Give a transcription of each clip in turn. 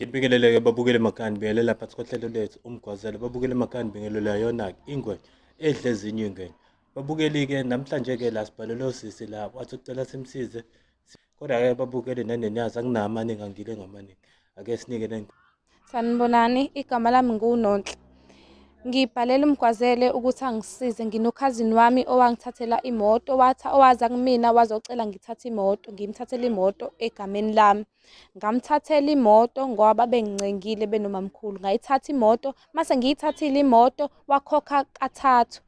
Ngibingelele-ke babukele emakhaya ngibingelela phansi kohlelo lethu umgwazelo babukele emakhaya ngibingelela yona-ke ingwenya edla ezinye iy'ngwenya. Babukeli-ke namhlanje-ke la sibhalelwe usisi la wathi ucela simsize kodwa-ke babukeli nanenyazi anginawo amaningi angile ngamaningi ake sinike le. Sanibonani, igama lami nguNonhle. Ngibhalela uMgwazele ukuthi angisize nginokhazini wami owangithathela imoto wathi owaza kumina wazocela ngithathe imoto, ngimthathele imoto egameni lami. Ngamthathela imoto ngoba babengincengile benomamkhulu. Ngayithatha imoto, mase ngiyithathile imoto wakhokha kathathu.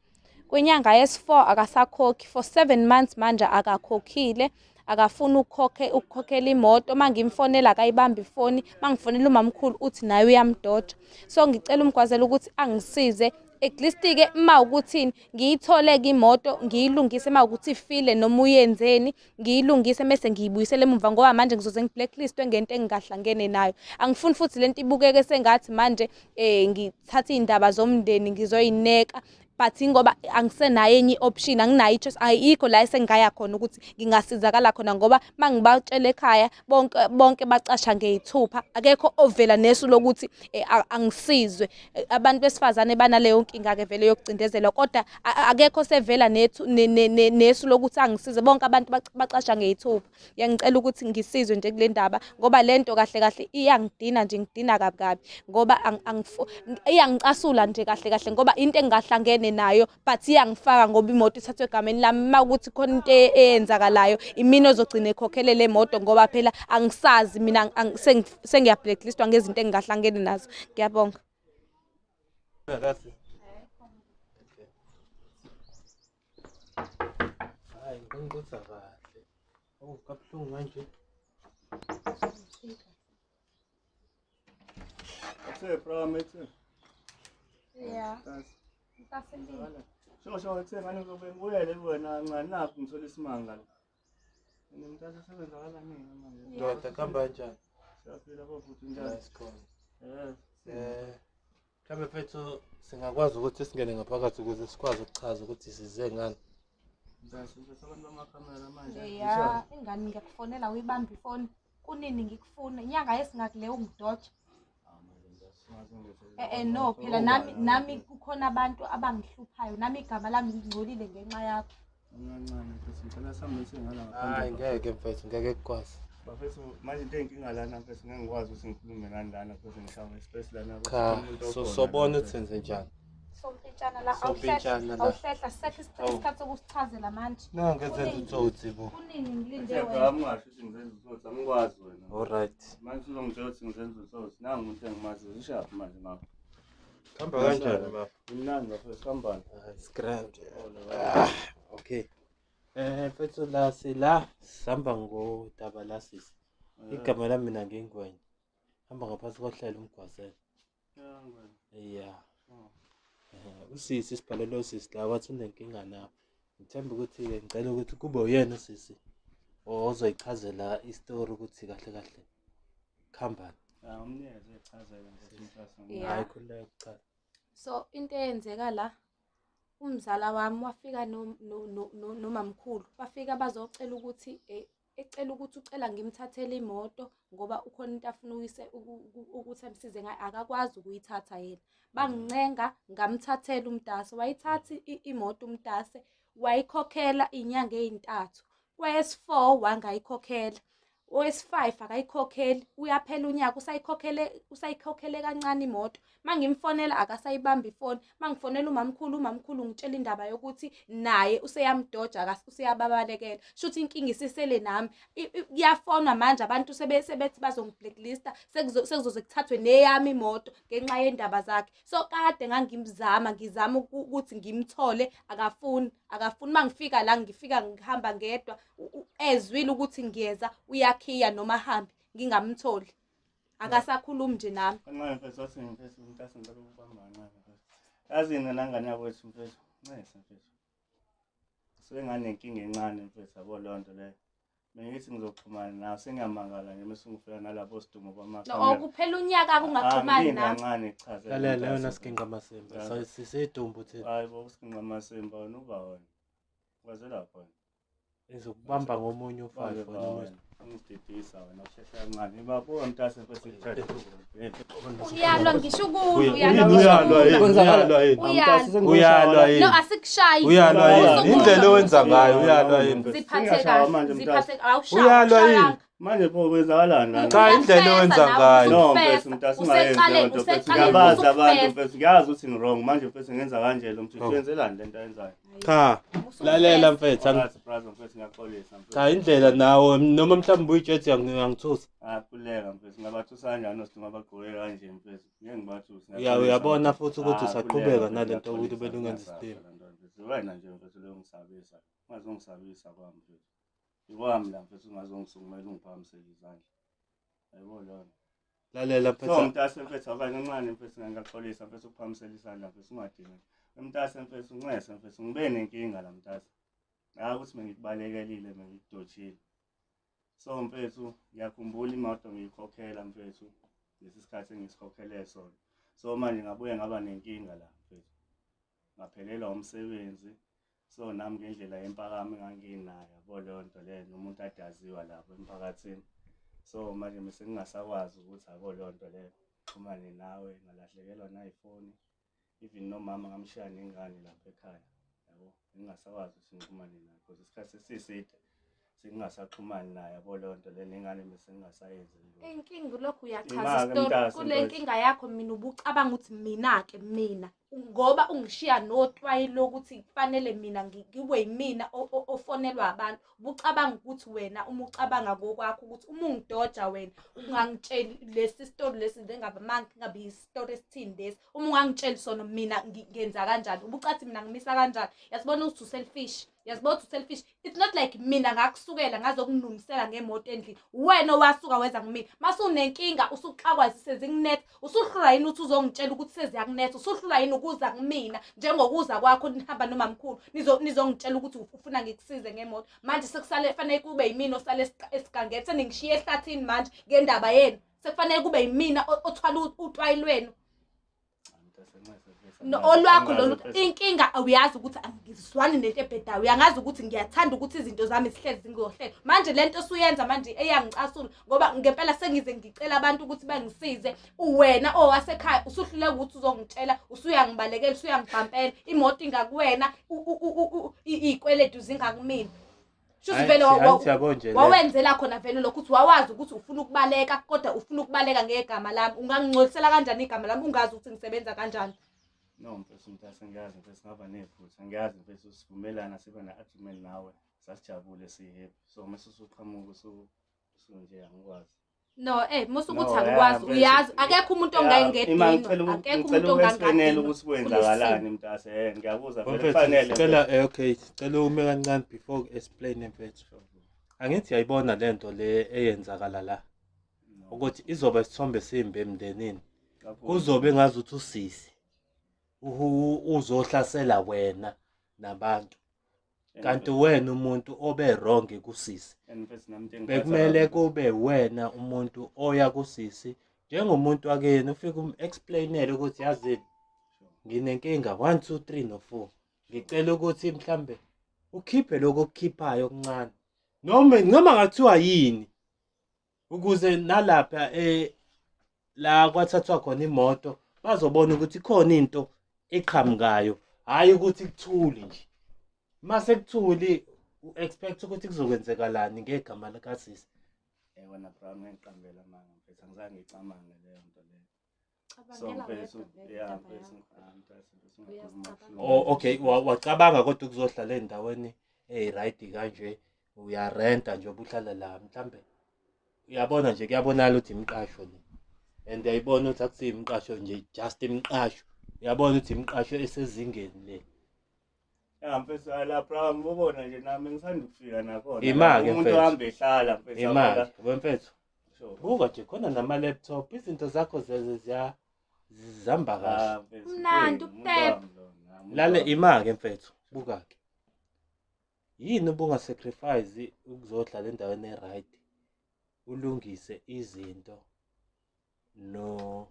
Kwinyanga yesi-four akasakhokhi, for 7 months manje akakhokhile. Akafuni ukukhokhe ukukhokhela imoto, uma ngimfonela akayibambi ifoni, uma ngifonela umamkhulu uthi naye uyamdoja. So ngicela uMgwazela ukuthi angisize at least-ke uma ukuthini ngiyithole-ke imoto ngiyilungise uma ukuthi ifile noma uyenzeni ngiyilungise mese ngiyibuyisele emuva ngoba manje ngizoze ngi-blacklistwe ngento engingahlangene nayo. Angifuni futhi lento ibukeke sengathi manje ngithatha iy'ndaba zomndeni ngizoyineka but ingoba angisenayo enye i-option, anginayo i-choice, ayikho la esengingaya khona ukuthi ngingasizakala khona ngoba uma ngibatshela ekhaya bonke bonke bacasha ngey'thupha, akekho ovela nesu lokuthi angisizwe. Abantu besifazane banaleyo nkinga-ke vele yokucindezelwa kodwa akekho osevela nethu nesu lokuthi angisize, bonke abantu bacasha ngey'thupha. Ngiyangicela ukuthi ngisizwe nje kule ndaba ngoba le nto kahle kahle iyangidina nje, ngidina kabi kabi ngoba iyangicasula nje kahle kahle ngoba into engingahlangene nayo but iyangifaka ngoba imoto ithathwe egameni lami. Uma kuthi khona into eyenzakalayo imina ozogcina ekhokhele le moto ngoba phela angisazi mina sengiya-blacklistwa ngezinto engingahlangene nazo. Ngiyabonga. Hayi ngiqoqotha kahle. Oh, kabuhlungu manje. Ethe bra ethe. Yeah. Sho sho ethe ngane ngizobe ngibuyele kuwena kancane nakho ngithola isimanga la. Mina mntase sebenza nini manje? Ndoda kuhamba kanjani? Siyaphila bafuthu njani? Sikhona. Yes. Mhlawumbe mfethu singakwazi ukuthi singene ngaphakathi ukuze sikwazi ukuchaza ukuthi size ngani. Mntase mfethu abantu bamakhamera manje. Ya, ingane ngiyakufonela uyibambe ifoni. Kunini ngikufuna? Inyanga yesingaki le ungidoja? No phela nami kukhona abantu abangihluphayo. Nami igama lami lingcolile ngenxa yakho. Kancane mfethu ngicela sihambe singala Hayi ngeke mfethu ngeke kukwazi. Bafethu manje into eyinkinga lana mfethu ngeke ngikwazi ukuthi ngikhulume nani lana mfethu ngishawe space lana. Cha, so sobona ukuthi senze njani. Sompintshana la, Sompintshana la. awuhlehla sisekho isikhathi sokusichazela manje. Nange zenza utsotsi bo. Kunini ngilinde wena? Ungasho ukuthi ngizenza utsotsi, angikwazi wena. All right. Manje uzongitshela ukuthi ngizenza utsotsi. Nangu umuntu engimaziyo, ushaphi manje ngapha. Khamba kanjani baba? Imnandi bafethu sihambani? It's grand. Ah, okay. Mfethu la sila sihamba ngodaba la sisi. Igama lami mina ngingwenya. Hamba ngaphansi kohlelo umgwazelo. Yeah. Usisi sibhalele usisi la wathi unenkinga nawe. Ngithemba ukuthi-ke ngicela ukuthi kube uyena usisi ozoyichazela isitori ukuthi kahle kahle kuhambani. Umnikeze echazele mfethu mntase. Yeah. Hayi khululeka kuchaza. So into eyenzeka la umzala wami wafika nomamkhulu bafika bazocela ukuthi ecela ukuthi ucela ngimthathele imoto ngoba ukhona into afuna ukuthi amsize ngayo akakwazi ukuyithatha yena. Bangincenga ngamthathela umntase, wayithatha imoto umntase wayikhokhela inyanga ey'ntathu. Kweyesi-four wangayikhokhela, owesi-five akayikhokheli, uyaphela unyaka usayikhokhele kancane imoto. Mangimfonela akasayibambi ifoni, mangifonela umamkhulu, umamkhulu ungitshela indaba yokuthi naye useyamdoja, useyababalekela. Shuthi inkinga isisele nami. Kuyafonwa manje abantu sebethi bazongi-blacklista, sekuzoze kuthathwe neyami imoto ngenxa yendaba zakhe. So kade ngangimzama, ngizama ukuthi ngimthole, akafuni, akafuni. Mangifika la ngifika ngihamba ngedwa, ezwile ukuthi ngiyeza, uyakhiya noma ahambe, ngingamtholi. Akasakhulumi nje nami. Kancane mfethu wathi mfethu mntase ngicela ukubamba kancane mfethu. Yazi mina nangane yakwethu mfethu. Ncese mfethu. Suke nganenkinga encane mfethu yabo leyo nto leyo. Mina ngithi ngizoxhumana nawe sengiyamangala nje mase ngifika nalapho sidumo No, kuphela unyaka kungaxhumani Angilinde nami. kancane kuchaze. Lalela yona siginqa amasimba. Sisedumbu thina. Hayi bo usiginqa amasimba wena uba wena. Kwaze lapho wena. Ngizokubamba ngomunye u-five Bambe wena ba uma wena. Ungididisa wena usheshe kancane. Ibabuka mntase mfethu ngithathe. Uyalwa ngisho ukulo, Uya- uyalwa Yini ngisho uyalwa ukulo. yini? Uyalwa yini? Uyalwa. Uyalwa yini? No, asikushayi. Uyalwa yini? Usukulwa. Indlela owenza ngayo uyalwa yini? Ziphathe Singashaywa kahle. manje mntase. Ziphathe awushaya. Uyalwa yini? Awushayanga. Manje pho kwenzakalani lana? Cha, indlela owenza ngayo. No, Usufesa. mfethu mntase ungayenzi Useqale leyo nto mfethu. useqale Ngiyabazi abantu usufesa. mfethu. Ngiyazi ukuthi ngi-wrong. Manje mfethu ngenza kanje lo mthetho. Oh. Wenzelani lento ayenzayo? Cha, lalela mfethu. Alright brother mfethu ngiyaxolisa mfethu. Cha indlela nawe noma mhlawumbe uyijethi uyangithusa. Akhuleka mfethu ngabathusa kanjani osiduma abagqoke kanje mfethu. Ngeke ngibathuse. Uyabona futhi ukuthi Ah, usaqhubeka khuleka, nalento mfethu, yokuthi ubele ungenza ngiyaxolisa, isitima. ngiyaxolisa lento mfethu. Wena nje mfethu leyo ngisabisa. Ungazongisabisa kwami mfethu. Ikwami la mfethu ungazongisukumela ungiphakamisele izandla. Yayibona lona. Lalela So mfethu. mntase mfethu awukanye kancane mfethu ngiyaxolisa mfethu ukuphakamisela isandla mfethu ungadingi. Mntase mfethu uncese mfethu ngibe nenkinga la mntase. Hayi ukuthi bengikubalekelile bengikudojile. So mfethu ngiyakhumbula imoto ngiyikhokhela mfethu lesi sikhathi engisikhokhele sona. So manje ngabuye ngaba nenkinga la mfethu. Ngaphelelwa umsebenzi. So nami ngendlela yempakamo enganginayo yabo leyo nto leyo nomuntu adaziwa lapho emphakathini. So manje mase ngingasakwazi ukuthi yabo leyo nto leyo xhumane nawe ngalahlekelwa nayifoni even nomama ngamshiya nengane lapha ekhaya yabo ngingasakwazi ukuthi ngixhumane naye because isikhathi sesiside sengingasaxhumani naye yabo leyo nto leyo nengane bese ngingasayenzi lutho. Inkinga lokhu uyachaza Ima-ke isitori mntase, kule mfethu. nkinga yakho mina ubucabanga ukuthi mina-ke mina ngoba ungishiya notwayi lokuthi kufanele mina ngibe yimina ofonelwa abantu ubucabanga ukuthi wena uma ucabanga ngokwakho ukuthi uma ungidoja wena ungangitsheli lesi sitori lesi njengabe manje ngabe isitori esithini lesi uma ungangitsheli sona mina ngenza kanjani ubucathi mina ngimisa kanjani yasibona ukuthi uselfish uyazibona ukuthi uselfish. It's not like mina ngakusukela ngazokununisela ngemoto endlini wena owasuka weza kumina mase unenkinga usuxakwa sezinginetha usuhlulwa yini ukuthi uzongitshela ukuthi seziyakunetha usuhlulwa yini ukuza kumina njengokuza kwakho nihamba nomamkhulu nizongitshela ukuthi ufuna ngikusize ngemoto manje sekusale fanele kube yimina osale esigangeni seningishiye ehlathini manje ngendaba yenu sekufanele kube yimina othwala utwayi lwenu. No, olwakho lolu inkinga uyazi ukuthi angizwani nento ebhedayo uyangazi ukuthi ngiyathanda ukuthi izinto zami zihlezi zingohlelo manje lento osuyenza manje eyangicasula ngoba ngempela sengize ngicela abantu ukuthi bangisize uwena owasekhaya usuhluleka ukuthi uzongitshela usuyangibalekela usuyangibhampela imoto ingakuwena iy'kweletu zingakumina. Shuthi vele Angithi yabo nje le. wawenzela khona vele lokho ukuthi wawazi ukuthi ufuna ukubaleka kodwa ufuna ukubaleka ngegama lami ungangingcolisela kanjani igama lami ungazi ukuthi ngisebenza kanjani. No mfethu mntase ngiyazi mfethu ngaba nephutha ngiyazi mfethu sivumelana siba ne-agreement nawe sasijabule siyi-happy so mase usuqhamuka usunje angikwazi. No, musu No, ukuthi yeah, angikwazi mfethu. uyazi akekho umuntu Yeah, ima ongangedinwa ngicela akekho ngicela umuntu uku-explain-ela ongangadinwa ukuthi kulesi kwenzakalani mntase ngiyakuzwa vele Mfethu kufanele sicela okay sicela ume kancane before explain mfethu. Angithi uyayibona lento le eyenzakala la No, ukuthi izoba isithombe simbi emndenini. kakhulu. Kuzobe ngazuthi usisi uzohlasela wena nabantu kanti wena umuntu obe wrong kusisi. And mfethu nami into engiphatha Bekumele kabi. kube wena umuntu oya kusisi njengomuntu wakini ufike um-explainele ukuthi yazini nginenkinga 1 2 3 no 4 ngicela ukuthi mhlambe ukhiphe lokho okukhiphayo okuncane noma ngathiwa yini ukuze nalapha la kwathathwa khona imoto bazobona ukuthi ikhona into eqhamukayo hayi ukuthi kuthuli nje mase kuthuli u-expect ukuthi kuzokwenzekalani ngegama likasisi. Wena bra ngiqambela amanga mfethu angizange ngicamange leyo nto leyo. So Cabangela mfethu wedwa vele yeah indaba mfethu yakho. ah, mntase mfethu ungakhuluma Uyazicabangela. kabuhlungu. Oh okay wacabanga kodwa ukuzohlala endaweni eyi-right kanje uyarenta nje ubuhlala la mhlambe uyabona nje kuyabonakala ukuthi imiqasho le and uyayibona ukuthi akusiyo imiqasho nje just imiqasho uyabona ukuthi imiqasho esezingeni le. Ya mfethu la bra ngibona nje nami ngisanda ukufika nakhona. Ima-ke Umuntu mfethu. ohamba ehlala mfethu Imali yabona. wemfethu Sure. buka nje khona nama-laptop izinto zakho zihamba kahle. Ah, mfethu, Mnandi, umuntu ukutepha. wami lona, umuntu Lale wami. ima-ke mfethu buka-ke yini ubunga-sacrifice ukuzohlala endaweni e-right ulungise izinto no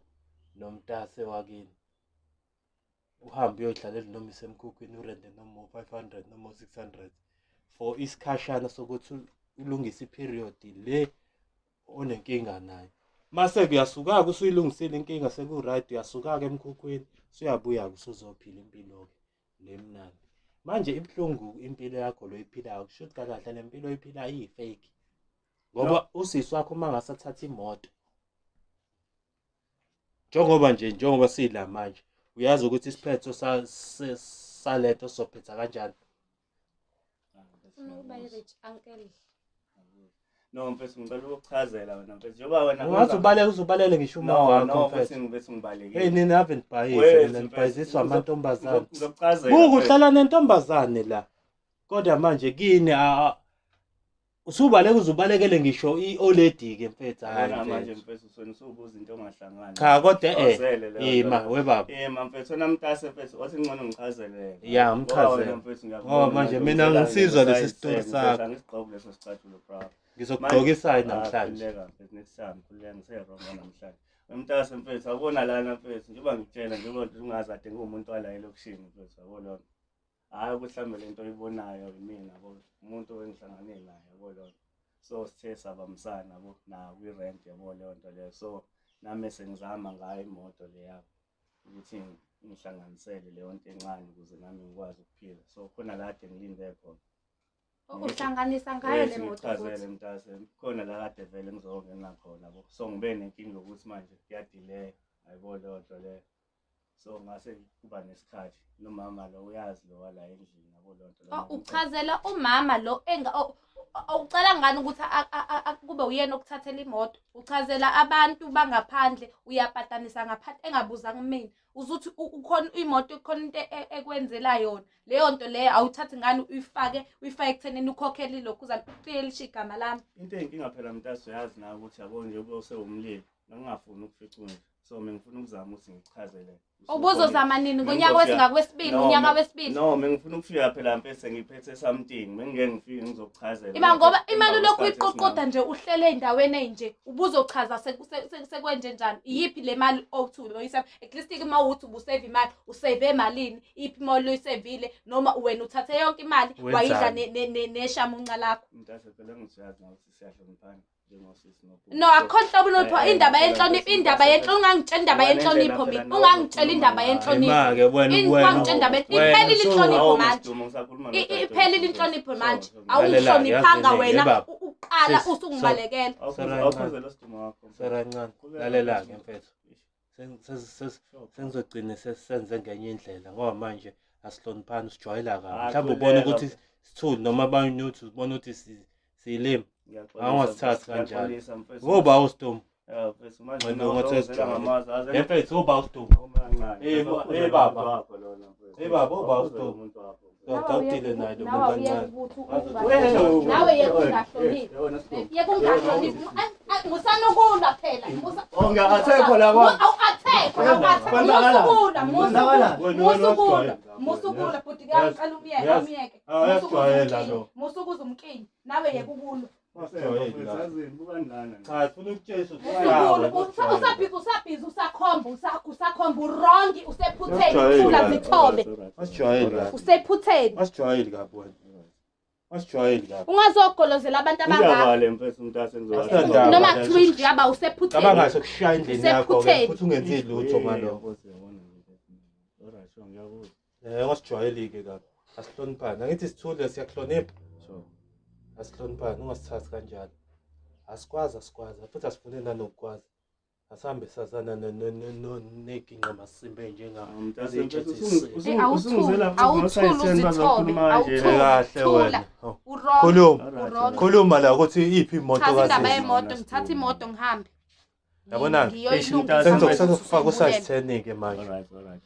nomntase wakini uhambe uyoyihlalela noma isemkhukhwini urente noma u-500 noma u-600 for isikhashana sokuthi ulungise i-period le onenkinga nayo. Mase kuyasuka-ke usuyilungisile inkinga seku-right, uyasuka-ke emkhukhwini usuyabuya-ke usuzophila impilo-ke le mnandi. Manje ibuhlungu impilo yakho lo oyiphilayo, kusho ukuthi kahle kahle le mpilo oyiphilayo iyi-fake. Ngoba usisi wakho uma ngasathatha imoto njengoba nje njengoba sila manje uyazi ukuthi isiphetho salento sophetha kanjani. Ufuna ukuba i-rich uncle. No mfethu ngicela ukukuchazela wena mfethu njengoba wena Ungathi ubaleke uzubalele ngisho uma No, wakho no mfethu. mfethu ngibese ngibalekile. Hey nina ave nibhayise Wethu, nina mfethu, nibhayisiswa amantombazane. Ngizokuchazela. Buka mfethu. uhlala nentombazane la. Kodwa manje kini usubaleka uzubalekele ngisho i-oledi ke mfethu hayi Yabona manje mfethu. mfethu usona usubuza into ongahlangani. Cha kodwa eh Awuzele leyo ima nto. we baba. Ima mfethu wena mntase mfethu wathi ngcono ngichazele yena. Ya, Ngoba umchazele. wena mfethu ngiyakubona Ngoba manje manje mina uzela ngisizwa nje lesi story mfethu, sakho. Angisigqoki leso sicathulo bro. Ngizokugqokisa Ah, namhlanje. Khululeka mfethu next time khululeka ngise-wrong namhlanje. Mntase mfethu awubona lana mfethu njengoba ngikutshela njengoba ungazi kade ngiwumuntu wala elokishini mfethu yabo lona. Hhayi ukuthi mhlawumbe le nto oyibonayo yimina yabo umuntu engihlangane naye yabo lona. So sithe sabambisana yabo nayo kwi-rent yabo leyo nto leyo. So nami sengizama ngayo imoto le yabo ukuthi ngihlanganisele leyo nto encane ukuze nami ngikwazi ukuphila. So khona la kade ngilinde khona. Uhlanganisa ngayo le Wethu moto ngichazele futhi. mntase khona la kade vele ngizongena khona yabo so ngibe nenkinga yokuthi manje kuyadileya ayibo leyo nto leyo so ngase kuba nesikhathi nomama lo uyazi lo wala endlini yabo leyo nto leyo. Oh, uchazela umama lo enga ucela ngani ukuthi kube uyena okuthathela imoto. Uchazela abantu bangaphandle uyapatanisa ngaphandle engabuza kumina. Uzuthi ukhona imoto ikhona into ekwenzela yona. Leyo nto leyo awuthathi ngani uyifake uyifake ekuthenini ukhokhele ilokhuzana uclearishe igama lami. Into eyinkinga phela mntase uyazi nawe ukuthi yabo nje ube usewumlilo ngangingafuni ukufica unje so mina ngifuna ukuzama ukuthi ngichazele Ubuzozama nini ngonyaka wesingakwesibili No, unyaka wesibili. No, mina ngifuna ukufika phela mfethu ngiphethe something mengike ngifike ngizokuchazela. Ima ngoba imali Emva ulokhu kwesikhathi uyiqoqoda nje uhlele ey'ndaweni ey'nje ubuzochaza sekwenje njani iyiphi le mali othi uyoyiseva at least uma uthi ubuseva imali useve malini iphi imali oyisevile noma wena uthathe yonke imali Wenzani? wayidla neshamunca lakho. Mntase phela ngiyazi nawe ukuthi siyahloniphana njengosisi nobhuti. No akukho nhlobo nopho Eh, eh, indaba phela yenhlonipho mfethu, indaba mfethu, yenhlonipho ungangitshela indaba Ngoba yenhlonipho nendlela mina phela nawe ungangitshela indaba ozokhuluma yenhlonipho. Ima-ke wena wena. Ungangitshela indaba wena iphelile inhlonipho Hawu, manje. Msidumo, ngisakhuluma Iphelile nodadewethu, inhlonipho mfethu. manje. So, so, Awungihloniphanga Lalela-ke, wena yazi yini, uqala Sis, usungibalekela. Sara Awukhuze lo sidumo wakho. mfethu. Sara ncane. Qhubeka, Lalela-ke mfethu. mfethu. Sengizogcina sesenze ngenye indlela ngoba manje asihloniphani usijwayela kabi. Ah, Mhlawumbe ubone khululeka, ukuthi sithule noma abanye uthi ubone ukuthi siyilima. Ngiyaxolisa, Awungasithathi mfethu, kanjalo. ngiyaxolisa, mfethu. Ngoba usidumo. Ya, mfethu, manje Wena nawe ungathi uzozela usijwayele. ngamazwi, aze- Hey mfethu uba usidumo. Uma kancane. Eh, Awukhuze eh, lo baba. muntu wakho lona, mfethu. Eh, baba, uba Awukhuze lo usidumo. muntu wakho, mfethu. Dawudile naye lo Nawe muntu awuyeke kancane. ukuthi Wewe, Nawe yeka wewe, ungahloniphi. wewe, wena sidumo. Yeka ungahloniphi. Musanokulwa phela. Oh, ngiya-attack-wa la kwami. Awu-attack-wa, awu-attack-wa. Kwenzakalani? Musukulwa, Kwenzakalani? musukulwa, Wena, wena musukulwa, musukulwa bhuti Yazi, kuyaqala umyeke, yazi. umyeke. Ah, uyasijwayela lo. Musukuza umkinyi. Nawe yeka ukulwa. Wasijwayeli la. Yazini, bukani lana. Cha, sifuna ukutshela ukuthi Musukulwa, usabhizi, usabhizi, usakhomba, usakhomba, urongi, usephutheni, Uyasijwayela. thula zithobe. Wasijwayeli la. Usephutheni. Wasijwayeli kabi wena. Wasijwayeli kabi. Ungazogolozela abantu abangaka. Ungavale mfethu umntase Asinandaba. Noma kuthiwa indlu yaba usephutheni. Cabanga sokushaya endlini yakho ke Usephutheni. futhi ungenzi lutho ngalokho. Alright, sure, ngiyakuzwa. Eh wasijwayeli ke kabi. Asihloniphani. Angithi sithule siyakuhlonipha. Sure. Asihloniphani ungasithathi kanjalo. Asikwazi asikwazi futhi asifune nanokukwazi. Asihambe sazana neginqa masimbe njenga. Mntase mfethu Eh, awuthuli, usungizela futhi awuthuli ngo-size 10 uzithobe, bazokhuluma kanje. awuthuli. Kahle Thula. wena. Oh. Urongi. Khuluma. Alright, Urongi. Khuluma la ukuthi iphi imoto Chaza indaba kasisi. yemoto, ngithatha imoto ngihambe. Yabona? Ngiyoyilungisa. Sengizokufaka u-size 10 ke manje. Alright, alright, alright.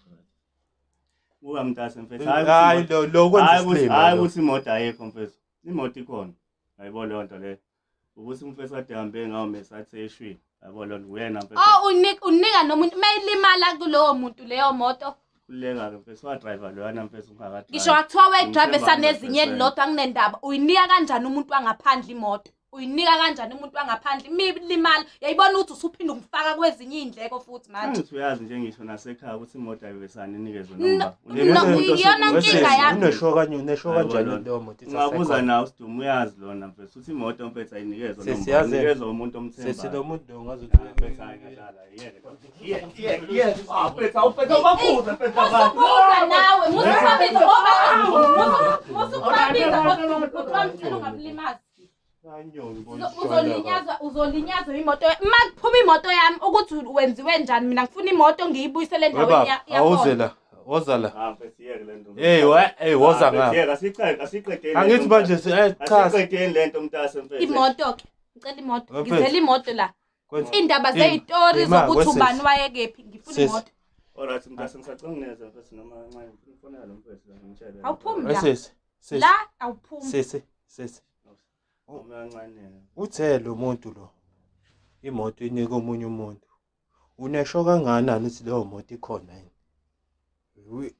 Buka mntase mfethu. Hayi lo lo kwenza Hayi ukuthi isilima. hayi lo. ukuthi imoto ayikho mfethu. Imoto ikhona. Ayibo leyo nto leyo. Ukuthi umfethu ade hambe ngawo mesathi eshwini. Yabo leyo nto uyena mfethu. Oh unika unika nomuntu mayilimala kulowo muntu leyo moto. Khululeka ke mfethu wa-driver loyana mfethu ungaka-drive. Ngisho kwathiwa we drive Ngithemba sanezinye 100%. elilodwa kunendaba. Uyinika kanjani umuntu wangaphandle imoto? Uyinika kanjani umuntu wangaphandle? Imilimala uyayibona ukuthi usuphinde ungifaka kwezinye iy'ndleko futhi manje. Angithi uyazi nje ngisho nasekhaya ukuthi imoto ayivesane inikezwe No, noma no, iyona nkinga yami. Unesho kanje, unesho Hayi, kanjani bona. leyo moto Ungabuza isasekhona? nawe uSidumo uyazi lona mfethu uthi imoto mfethu ayinikezwe noma Sesiyazi. inikezwe umuntu Sesi lo omthembayo. muntu lo ngazi ukuthi Mfethu hayi ngadlala yeke. Yeke yeke ah mfethu awufethu awubabuza mfethu abantu. Musukubuza nawe, musukubabiza ngoba musukubabiza ukuthi wamtshela ungamlimazi. Anyoni bona. Uzolinyazwa, uzolinyazwa imoto. Uma kuphuma imoto yami ukuthi wenziwe njani mina ngifuna imoto ngiyibuyisele endaweni Webaba, yakhona. awuze la. Woza la. Ah mfethu yeke lento. Hey we, hey woza Mfethu ngapha. yeke asiqede asiqedeni. Angithi manje cha. Asiqedeni lento mntase mfethu. Imoto ke. Ngicela imoto. Mfethu. Ngizela imoto la. Kwenza Indaba Ima, zeyitori ima, zokuthi kwesisi. ubani wayekephi ngifuna Sisi. imoto. Alright mntase ngisacela ungineze mfethu noma kancane ngifonela lo mfethu la ngitshele. Awuphumi la. Sisi. Sisi. La awuphumi. Sisi. Sisi. Uma kancane. Uthe lo muntu lo imoto inika omunye umuntu. Unesho kangakanani ukuthi leyo moto ikhona yini?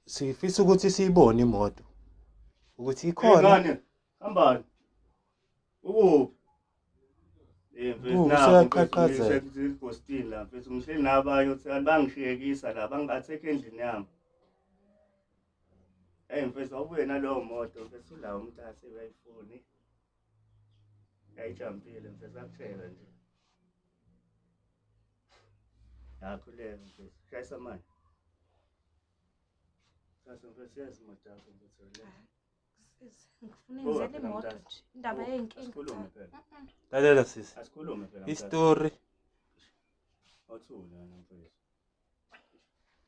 Sifisa ukuthi siyibone imoto. Ukuthi ikhona. Ngane, hambani. Ukuphi? Eh mfethu Kuphi? nakho Useyaqhaqhazela. mfethu la mfethu ngihleli nabanye uthi kanti bangishiyekisa la bangi-attack endlini yami. Hey mfethu awubuye nalowo moto mfethu la umntase uyayifuni. Yayijampile mfethu akutshela nje. Yakhuleka mfethu shayisa manje. Sasa mfethu yazi imoto yakho mfethu le. Ngifuna Buka ngizela phela imoto mntase. nje. Indaba Buka, yey'nkinga. Asikhulume phela. Lalela sisi. Asikhulume phela. mntase. Istory Awuthule wena mfethu.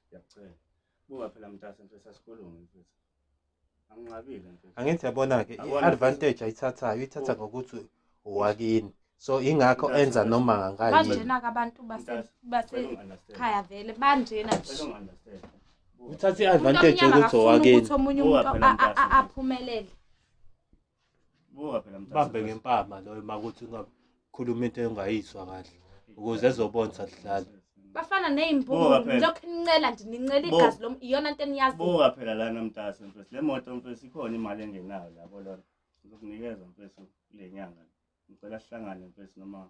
Ngiyacela. Buka phela mntase mfethu asikhulume mfethu. Anginqabile mfethu. Angithi yabona ke Yabona, i-advantage ayithathayo uyithatha ngokuthi owakini. So ingakho Mntase, enza mfethu. noma ngangayini. Banjena ke abantu Mntase, cela basekhaya ungi-understand. vele banjena Cela nje. ungi-understand. Buka. Uthatha Umuntu i-advantage omnyama yokuthi akafuni owakini. ukuthi omunye Buka umuntu phela mntase, mfethu. aphumelele. Buka phela mntase. Bambe mfethu. ngempama loyo makuthi ungakhuluma into engayizwa kahle ukuze ezobona ukuthi asidlali. Bafana Buka ney'mbumbulu phela. nilokhu nincela nje nincela Buka. igazi lo iyona nto eniyaziyo. Buka phela lana mntase mfethu. Le moto mfethu ikhona imali engenayo yabo lona. Ngizokunikeza mfethu kule nyanga. Ngicela sihlangane mfethu noma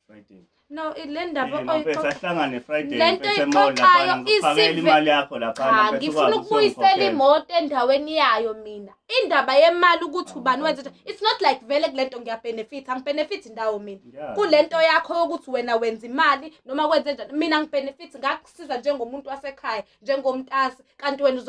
Friday. No, le ndaba Eh, mfethu oyixoxa asihlangane Friday Le nto mfethu e-mall oyixoxayo laphana ngizokufakela imali yakho laphana Cha, mfethu ngifuna ukwazi ukubuyisela ukuyongikhokhela. imoto endaweni yayo mina. Indaba yemali ukuthi ubani wenze njani. It's not like vele kule nto ngiyabenefit, angibenefit ndawo mina. Ngiyazi. Kule nto yakho yokuthi wena wenza imali noma kwenze njani, mina ngibenefit ngakusiza njengomuntu wasekhaya, njengomntasi, kanti wena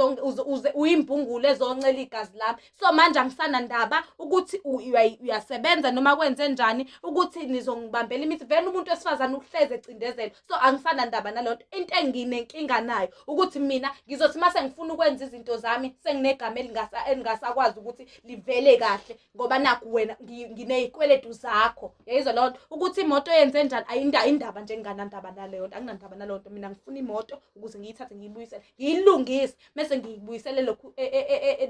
uze uyimbungulu ezoncela igazi lami. So manje angisanandaba ukuthi uyasebenza noma kwenze njani, ukuthi nizongibambela imithi. Vele umuntu wesifazane uhleze ecindezelo. So angisanandaba naleyo nto. Into enginenkinga nayo ukuthi mina ngizothi mase ngifuna ukwenza izinto zami senginegama elingasakwazi ukuthi livele kahle ngoba nakhu wena nginey'kweletu zakho. Uyayizwa leyo nto? Ukuthi imoto yenze njani indaba nje enginganandaba naleyo nto. Anginandaba naleyo nto. Mina ngifuna imoto ukuze ngiyithathe ngiyibuyisele, ngiyilungise mese ngiyibuyisele lokhu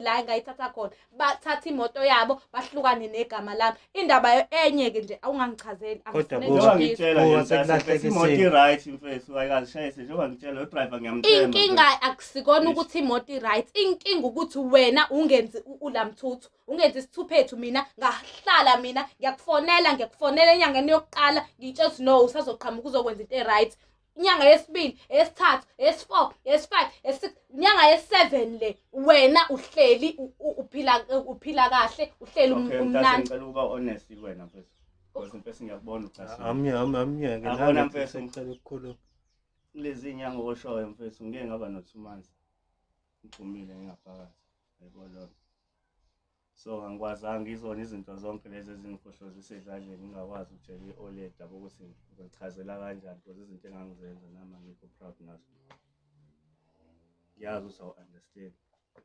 la engayithatha khona. Bathathe imoto yabo bahlukane negama lami. Indaba enye-ke nje awungangichazeli, Kodwa angifune buka- Njengoba nje ngikutshela nje Buka, mntase, sekulahleka mfethu, imoto isimo. i-right mfethu ayikazishayise njengoba ngikutshela lo driver ngiyamthemba Inkinga akusikona Eish. ukuthi imoto i-right, inkinga ukuthi wena ungenzi ulamthuthu, ungenzi isithuphethu. Mina ngahlala mina ngiyakufonela, ngiyakufonela enyangeni yokuqala ngitshela ukuthi no usazoqhamuka uzokwenza into e-right. Inyanga yesibili, eyesithathu, eyesi-four, eyesi-five, eyesi-six, inyanga yesi-seven le wena uhleli uphila kahle, uhleli Okay, mntase umnandi. ngicela ukuba honest kuwena mfethu. Because mfethu ngiyakubona ucasile. Amyeke Yabona nami mfethu. sengicela ukukhuluma. Kulezi nyanga oshoyo mfethu ngike ngaba no 2 months. Ngiphumile ngingaphakathi. Yayibona lona. So angikwazanga izona izinto zonke lezi ezingifohlozisa edladleni ngingakwazi ukutshela i-OLED yabo ukuthi ngizochazela kanjani because izinto engangizenza nami angikho proud ngazo. Ngiyazi ukuthi awu-understand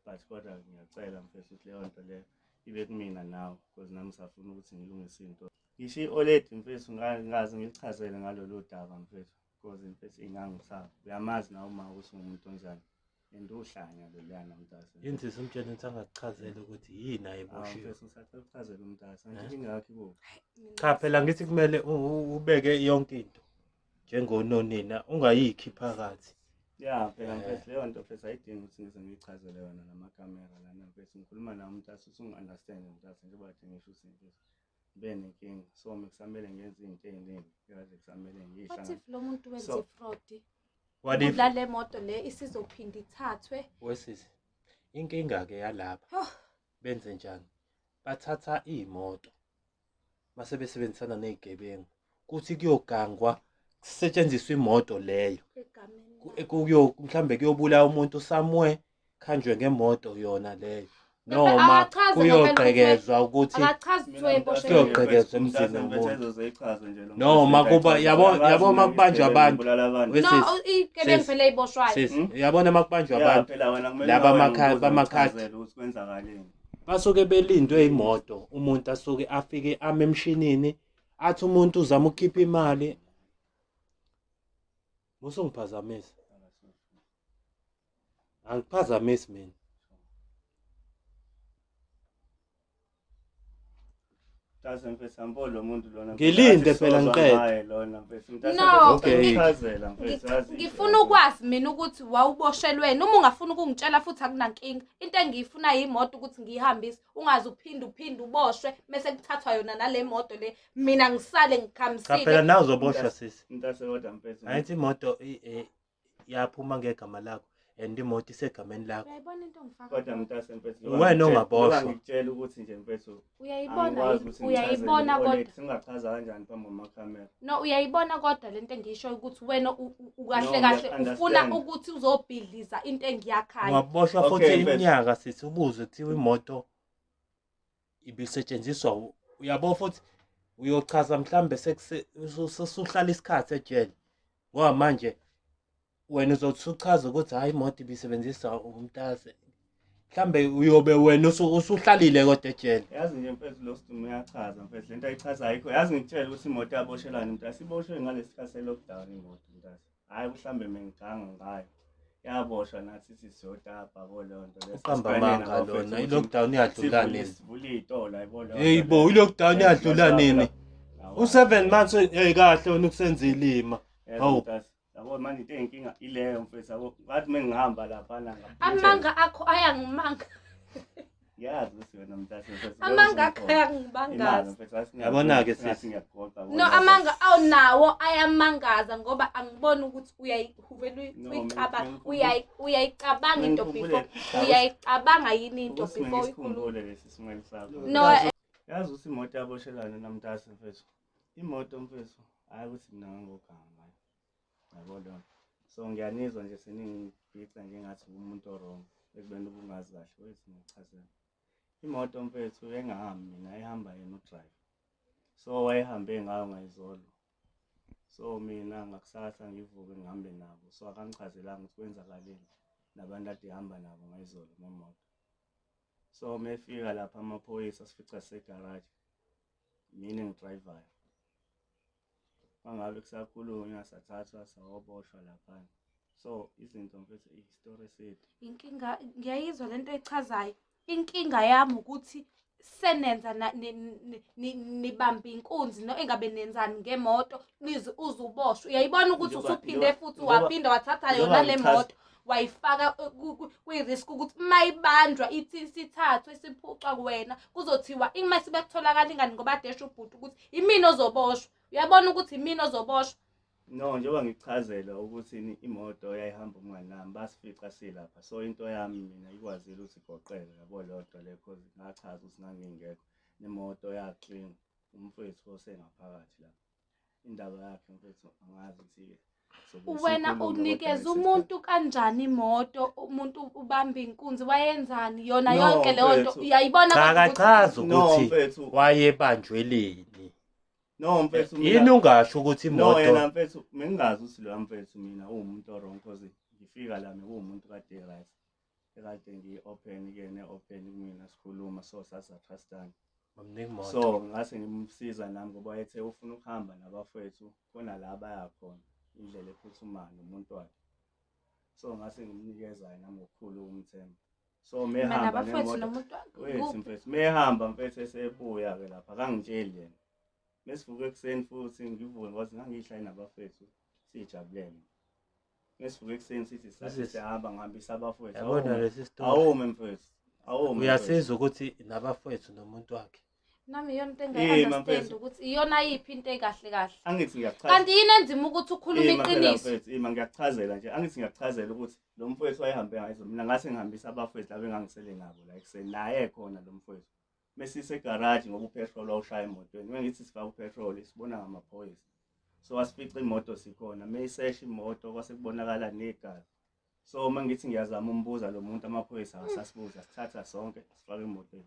but kodwa ngiyacela mfethu ukuthi leyo nto leyo ibe kumina nawe because nami ngisafuna ukuthi ngilungise into. Ngisho i-OLED mfethu ngaze ngilichazele ngalolu daba mfethu because mfethu ingangisaba. Uyamazi nawe uma ukuthi ungumuntu onjani and uhlanya loluyana mntase. Yini sisi umtshele ukuthi angakuchazeli ukuthi yini Hawu ayeboshiwe. mfethu ngisacela ukuchazela umntase angithi ingakho ibo. Cha phela ngithi kumele ubeke yonke into njengononina ungayikhi phakathi. Ya phela Eh. mfethu leyo nto mfethu ayidingi ukuthi ngize ngiyichazele yona namakamera lana mfethu ngikhuluma nawe umntase usungi-understand mntase njengoba kade ngisho ukuthi mfethu Ngibe nenkinga. So mina kusamele ngenze izinto ey'ningi ekade kusamele What ngiy'hlanganise. if lo muntu wenza So- i-fraud? What if Kula le moto le isizophinda ithathwe. wesisi inkinga ke yalapha Yoh. benze njani? Bathatha iy'moto mase besebenzisana ney'gebengu kuthi kuyogangwa kusetshenziswe imoto leyo Egameni Ku- lakhe. kuyo mhlambe kuyobulawa umuntu somewhere khanjwe ngemoto yona leyo Phela noma akachaze ngempela ukuthi kuyogqekezwa ukuthi Akachazi Mina kuthiwa mntase eboshelwe. Kuyogqekezwa mntase emzini mfethu womuntu. ezoze ichaze nje lo Noma mfethu kuba- ayichaze. yabo- Angazi yabo mina uma kubanjwa ngigebengu abantu. ngibulala abantu. Wesisi, No, igebengu sis, phela ey'boshwayo. sis Hmm? uyabona uma kubanjwa Ya abantu phela wena kumele laba nawe amakha- ngibuze bamakhadi. ngichazele ukuthi kwenzakaleni. Basuke belindwe imoto umuntu asuke afike ame emshinini athi umuntu uzama ukukhipha imali musongiphazamisa angiphazamisi mina. Mntase mfethu angiboni lo muntu lona. Ngilinde Ngathi phela sozwa ngiqede. ngaye lona mfethu. Mntase No. mfethu Okay. ngichazela mfethu yazi. Ngifuna ukwazi mina ukuthi wawuboshelweni. Uma ungafuni ukungitshela futhi akunankinga. Into engiyifunayo imoto ukuthi ngiyihambise. Ungaze uphinde uphinde uboshwe mese kuthathwa yona nale moto le. Mina ngisale Cha phela ngikhamisile. nawe uzoboshwa sisi. Mntase kodwa mfethu. Angithi imoto yaphuma ngegama lakho and imoto isegameni lakho. Uyayibona into ongifaka Kodwa kuyo? mntase mfethu Wena ongaboshwa. ngikutshela ukuthi nje mfethu Uyayibona angikwazi yini? ukuthi Uyayibona ngichazele kodwa. Singachaza kanjani phambi kwamakhamera? No, uyayibona kodwa lento engiyishoyo ukuthi wena ukahle No, kahle ngiya-understand. ufuna ukuthi uzobhidliza into engiyakhayo. Ungaboshwa Okay, futhi mfethu. iminyaka sisi ubuzwe kuthiwa imoto ibisetshenziswa uyabo futhi uyochaza mhlambe sesuhlala isikhathi ejele ngoba manje wena uzothi usuchaza ukuthi hhayi imoto ibisebenzisa umntase mhlambe uyobe wena usuhlalile kodwa ejele. Yazi nje mfethu lo Sidumo uyachaza mfethu lento ayichazayo ayikho. Yazi ngikutshela ukuthi imoto yaboshelani mntase iboshwe ngalesi sikhathi se-lockdown imoto mntase. Hhayi mhlambe mengiganga ngayo. Yaboshwa nathi sithi siyotapa yabo leyo nto leyo. Uqamba Sasihlangene amanga nabafethu lona ukuthi i-lockdown iyadlula nini? sivule iy'tolo yabo leyo nto Hey bo leyo. i-lockdown iyadlula Mase nini? phela- U-7 months hey kahle wena ukusenza ilima. Yazi Hawu. mntase, yabo manje into eyinkinga ileyo mfethu yabo. Ngathi mengihamba laphana Amanga akho ayangimanga. Ngiyazi ukuthi wena mntase mfethu. Amanga akho Imali ayangimangaza. mfethu, ngathi Yabona-ke ngathi sisi. ngiyakugoqa No, amanga awunawo ayamangaza ngoba angiboni ukuthi uyayivele No, uyicabanga mina uyayicabanga into ngikhumbule- before uyayicabanga yini into ukuthi before uyikhuluma. ngisikhumbule lesi simele sakho. No, Yazi ukuthi imoto yaboshelana namntase mfethu. Imoto mfethu, hhayi ukuthi mina ngangoganga ngayo. Yabo leyo nto. So ngiyanizwa nje seningibhica njengathi umuntu o-wrong ekubeni ubungazi kahle wethu ngichazela. Imoto mfethu engahambi mina ihamba yena u-driver. So wayehambe ngayo ngayizolo. So mina ngakusasa ngivuke ngihambe nabo. So akangichazelanga ukuthi kwenzakaleni nabantu ade ehamba nabo ngayizolo ngemoto. So mefika lapha amaphoyisa sifica sisegaraji. Mina engidrayivayo. Mangabe kusakhulunywa sathathwa sayoboshwa laphana. So izinto mfethu i-story eside. Inkinga ngiyayizwa lento echazayo. Inkinga yami ukuthi senenza nibamba inkunzi no engabe nenzani ngemoto nize uzuboshwe. Uyayibona ukuthi usuphinde futhi waphinda wathatha yona le moto wayifaka kwi-risk ukuthi uma ibanjwa ithi isithathwe isiphucwa kuwena kuzothiwa uma sebekutholakala ingane ngoba adesha ubhuti ukuthi imina ozoboshwa. Uyabona ukuthi imina ozoboshwa. No, njengoba ngikuchazela ukuthi imoto yayihamba umngani nami basifica silapha. So into yami mina ikwazile ukuthi igoqele yabo leyo nto leyo cause ngachaza ukuthi ngangingekho. Nemoto ya-clean umfowethu osengaphakathi lapha. Indaba yakhe mfethu angazi ukuthi sobe Wena sikhulume kodwa unikeza ngesikhathi. umuntu kanjani imoto umuntu ubamba inkunzi wayenzani yona No, yonke leyo nto mfethu. uyayibona Cha kodwa ukuthi akachazi No ukuthi mfethu, wayebanjweleni. no mfethu Yini mina ungasho ukuthi no imoto yena mfethu bengingazi ukuthi loya mfethu mina uwumuntu o-wrong cause ngifika la bekuwumuntu kade right. Ekade ngiyi-open kuyena e-open kumina sikhuluma so sasa-trust-ana. Bamnika imoto. So ngase ngimsiza nami ngoba wayethe ufuna ukuhamba nabafowethu khona la baya khona indlela ephuthumayo nomuntu wakhe. So ngase ngimnikeza yena ngokukhulu ukumthemba. So mina mehamba nabafowethu nemoto nomuntu wethu kuphi? mfethu mehamba mfethu esebuya ke lapha akangitsheli yena. Mesivuka ekuseni futhi ngivuke ngoba ngangihlala nabafowethu sijabulele. Mesivuka ekuseni sithi Sisi. sihamba ngihambisa abafowethu. Yabona lesi story. Awume mfethu. Awume. Uyasiza ukuthi nabafowethu nomuntu wakhe. Nami iyona into Eh, engayi-understand mfethu. ukuthi iyona yiphi into ekahle kahle. Angithi ngiyakuchaza. Kanti yini enzima ukuthi ukhulume Ima phela iqiniso? mfethu, ima ngiyakuchazela nje. Angithi ngiyakuchazela ukuthi lo mfowethu wayehambe ngayizo. Mina ngase ngihambisa abafowethu laba engangisele nabo la ekuseni. Naye khona lo mfowethu. Mesise egaraji ngoba upetrol wawushaya emotweni. Mengithi sifaka upetrol sibona ngamaphoyisa. So wasifica imoto sikhona. Meyisesha imoto kwase kubonakala negazi. So uma ngithi ngiyazama umbuza lo muntu amaphoyisa akasasibuza sithatha sonke sifake emotweni.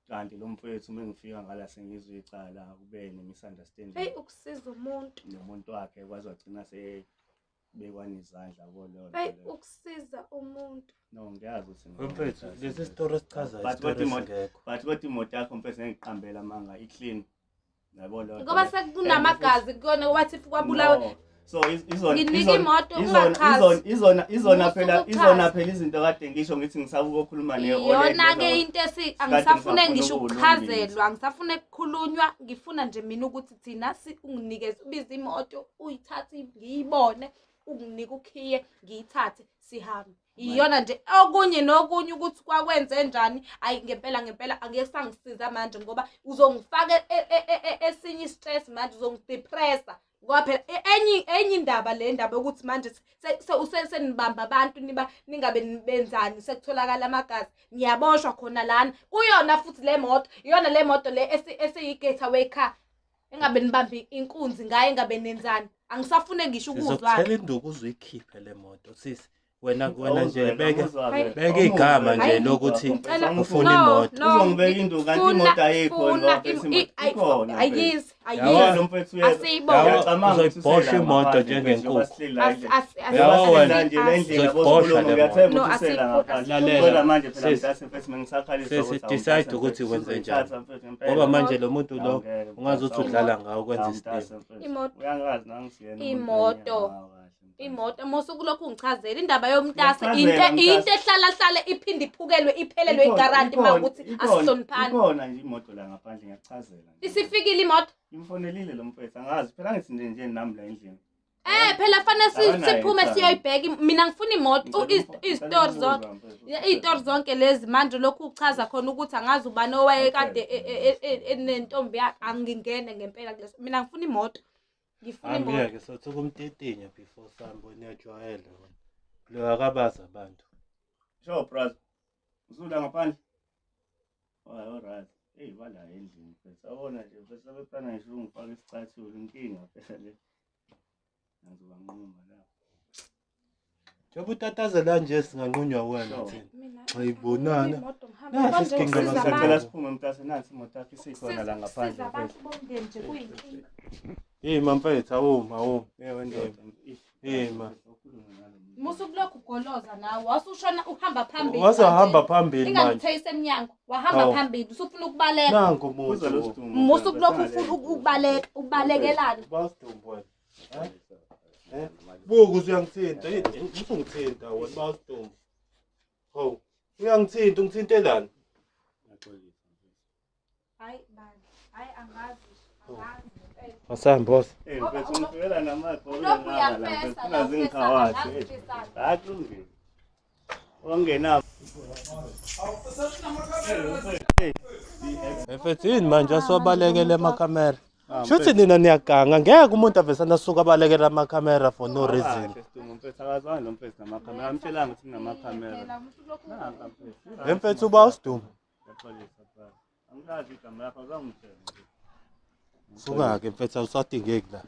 Kanti lo mfowethu uma ngifika ngala sengizwe icala kube ne-misunderstanding Hey, ukusiza umuntu. nomuntu wakhe kwaze wagcina sebekwa nezandla kulo nto Hey, leyo. ukusiza umuntu. No, ngiyazi ukuthi Mfethu, lesi sitori esichazayo But isitori kodwa imoto esingekho. but kodwa imoto yakho mfethu ngeke ngiqambele amanga i-clean. Yabo leyo nto Ngoba leyo. sekunamagazi kuyona wathi kwabulawa No. So izona Nginika izona imoto, izona ungachazi. izona izona Musa phela ukuchaza. izona phela izinto kade ngisho ngithi ngisabuka ukukhuluma Iyona-ke into esi Kade angisafune ngisafuna ngisho ukuwulungisa. ukuchazelwa, angisafune kukhulunywa, ngifuna nje mina ukuthi thina unginikeze ubize imoto uyithathe ngiyibone, unginike ukhiye ngiyithathe sihambe. Iyona nje okunye nokunye ukuthi kwakwenze njani, ayi ngempela ngempela angeke sangisiza manje ngoba uzongifaka esinye i-stress manje, uzongidepressa. Ngoba phela enye indaba le ndaba yokuthi manje senibamba abantu ningabe nibenzani, sekutholakala amagazi, niyaboshwa khona lana. Kuyona futhi le moto, iyona le moto le esiyi-getaway car. Engabe nibambe inkunzi ngayo, engabe nenzani. Angisafune ngisho ukuzwa. Sizokuthela induku uzuyikhiphe le moto sisi. Wena wena nje beke Hayi. beka igama nje Hayi. lokuthi Ngicela- ufuna No, imoto. no, Uzongibeka induku kanti funa- imoto ayikho funa ngoba mfethu imoto ikhona, mfethu. Ayizi, Yabo. ayizi. Lo mfethu uyeza. Asiyibone. Ngiyacabanga ukuthi Uzoyibhosha usela imoto ngaphandle, njengenkukhu. njengoba sihleli la endlini. Yabo wena. Nje le ndlela Uzoyibhosha bosikhuluma le moto. ngiyathemba No, ukuthi usela ngaphandle. Lalela. Kodwa manje phela Sisi. mntase mfethu mengisakhalisa Sisi, ukuthi decide awumthatha ukuthi mfethu, wenze njani. uzoyithatha mfethu ngempela. Ngoba manje lo muntu lo Awungeke, mfethu, ungaze uthi udlala ngawo kwenza Awumthatha isilima. mfethu. Imoto. Uyangazi nangisiyena umuntu Imoto. engiyazi kahle, mfethu. Imoto musuku lokhu ungichazela indaba yomntase Ngiyakuchazela, into mntase. into ehlala hlale iphinde iphukelwe iphelelwe Ikhona, igaranti ikhona, mawukuthi ikhona, asihloniphani. Ikhona nje imoto la ngaphandle ngiyakuchazela nje. Isifikile imoto. Imfonelile lo mfethu angazi phela ngithi nje nje nami la endlini. Phela fanele Akanayo siphume icala. siyoyibheka. Mina ngifuna imoto Ngicela izitori umbuza, zonke. mfethu. Iy'tori zonke lezi manje lokhu uchaza khona ukuthi angazi ubani owayekade enentombi yakhe, angingene ngempela kuleso. Mina ngifuna imoto. Ngifuna imoto. Angiyeke sothuka umtitinya before sambo niyajwayela wena. Lo akabazi abantu. Sure brother. Usula ngaphandle. Hayi alright. Hey bala endlini mfethu. Yabona nje mfethu sebeplana ngisho ungifaka isicathulo inkinga phela le. Ngizobanquma la. Njengoba utatazela nje singanqunywa wena Sure. thina. Mina Ayibonana. imoto ngihambe. Nasi Manje isiginci ukusiza masakho. Ngicela abantu. siphume mntase nansi imoto yakho isikhona la ngaphandle Ukusiza abantu mfethu. bomndeni nje kuyinkinga. Hey mamfethu awuma awuma. Yebo ndoda. Ish. Hey, ma. Ukhulume nalo muntu. Musuku lokhu ugoloza nawe wasushona uhamba phambili. Waze wahamba phambili manje. Ingangitheyisa emnyango wahamba Hawu. phambili usufuna ukubaleka. Nangu Kuza lo umuntu. sidumbu. Musuku lokhu ufuna ukubaleka ubalekelana. Basidumbu wena. Eh? Buka usuyangithinta. Usungithinta wena basidumbu. Hawu. Uyangithinta ungithintelani? Ngiyaxolisa mfethu. Hayi bandla. Hayi angazi. Angazi ngempela. Asambe boss. Eh mfethu ngifikela namabhola Ulokhu ngala la uyafesa mfethu la ungaze ufesa ngikhawathi. angazi ufesani. Hayi kulungile. Wangenaphi? Mfethu yini manje asobalekele amakhamera? Shuthi nina niyaganga ngeke umuntu avesana asuka abalekele amakhamera for no reason. Kahle Sidumbu mfethu akazwani lo mfethu namakhamera. Amtshelanga ukuthi kunamakhamera. Phela umuntu lokhu Nanka mfethu. Mfethu uba usidumbu. Ngiyaxolisa brother. Angilazi igama lakho awuzangitshela nje. Suka ke mfethu awusadingeki la.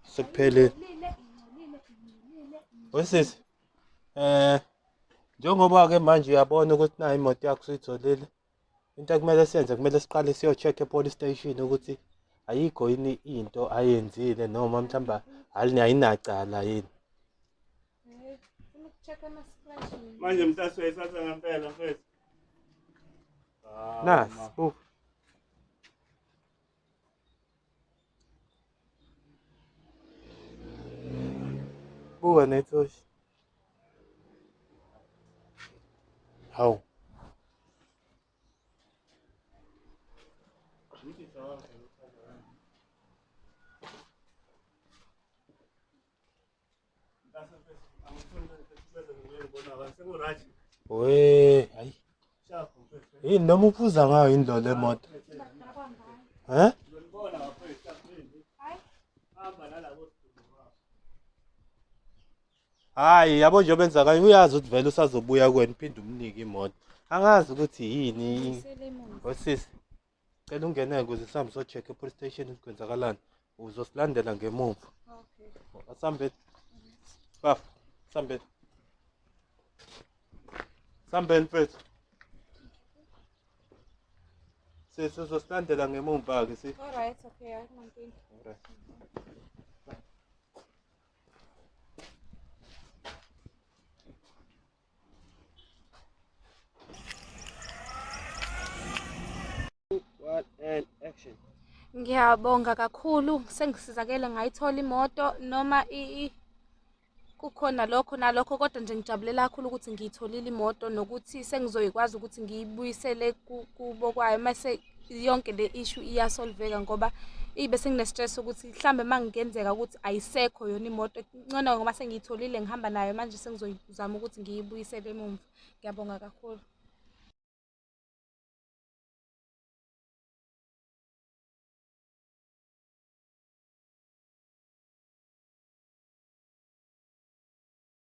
Sekuphelile. Wesisi. Njengoba ke manje uyabona ukuthi nayi imoto yakho usuyitholile. Into ekumele siyenze kumele siqale siyo-check e-police station ukuthi ayikho yini into ayenzile noma mhlawumbe ayinacala yini. Ufuna ukucheck ama-scratch mina. Manje mntase uyayithatha ngempela mfethu. Nasi, buka. Buka nethoshi. Hawu. Angifuni mfethu bese ngibona seku-right. We, hayi. Sharp mfethu. Yini noma uphuza ngayo yini lo le moto? Eh? Hayi yabo nje benza kanye uyazi ukuthi vele usazobuya kuwena uphinde umnike imoto. Angazi ukuthi yini. Osisi. Cela ungene ukuze sihambe so-check e-police station ukuthi kwenzakalani. Uzosilandela ngemuva. Okay. Asihambeni. Bafo, sihambeni. Sihambeni mfethu. Sisi uzosilandela ngemumva-ke si. Alright, okay, akunankinga. Alright. One and action. Ngiyabonga kakhulu sengisizakele ngayithola imoto noma kukhona lokho nalokho kodwa nje ngijabulela kakhulu ukuthi ngiyitholile imoto nokuthi sengizoyikwazi ukuthi ngiyibuyisele kubo kwayo mase yonke le issue iyasolveka ngoba ibe sengine-stress ukuthi mhlambe uma ngingenzeka ukuthi ayisekho yona imoto ngcono ngoba sengiyitholile ngihamba nayo manje sengizoyizama ukuthi ngiyibuyisele emumva. Ngiyabonga kakhulu.